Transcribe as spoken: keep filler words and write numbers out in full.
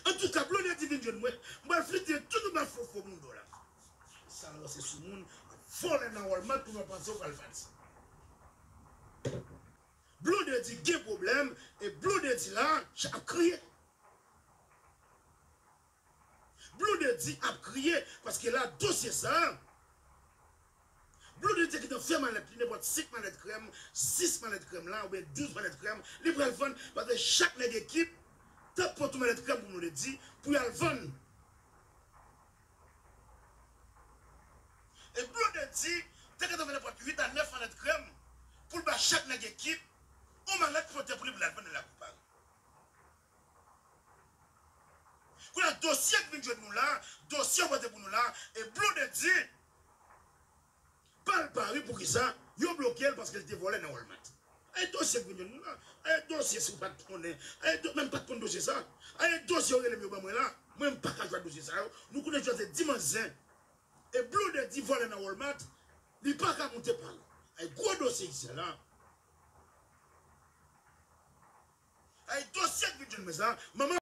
Antouka, Blondedy vin jwenn mwen. M pral flite tout nonm fofo moun do la. Sa ranse sou moun, ap vòlè nan Walmart pou nou panse w pral vann sa. Blondedy gen pwoblèm, e Blondedy la ap kriye. Blondedy ap kriye, paske la dosye sa, Blondedy te gentan fè malèt li, nenpòt senk malèt krèm, sis malèt krèm la, oubyen douz malèt krèm, li pral vann, paske chak nèg ekip t ap pran tou malèt krèm pou Blondedy, pou y al vann. E Blondedy te gentan fè nenpòt uit a nèf malèt krèm, pou l ba chak nèg ekip, yon malèt pou pote pou li, pou l al vann nan lakou Pari. Kounye a, dosye k vin jwenn nou la, dosye yo pote pou nou la, e Blondedy pa al Pari. Poukisa? Yo bloke l paske l te vòlè nan Walmart. Ay dosye k vin jwenn nou la. Ay dosye, si w pa t konnen. Ay do, menm pa t konn dosye sa. Ay dosye yo rele m yo ban mwen la. Mwen m pa ka jwe ak dosye sa yo. Nou konnen jodi a se dimanch zen. E Blondedy vòlè nan Walmart. Li pa ka moute Pari. Ay gwo dosye isi a la. Ay dosye k vin jwenn mwen sa. Manman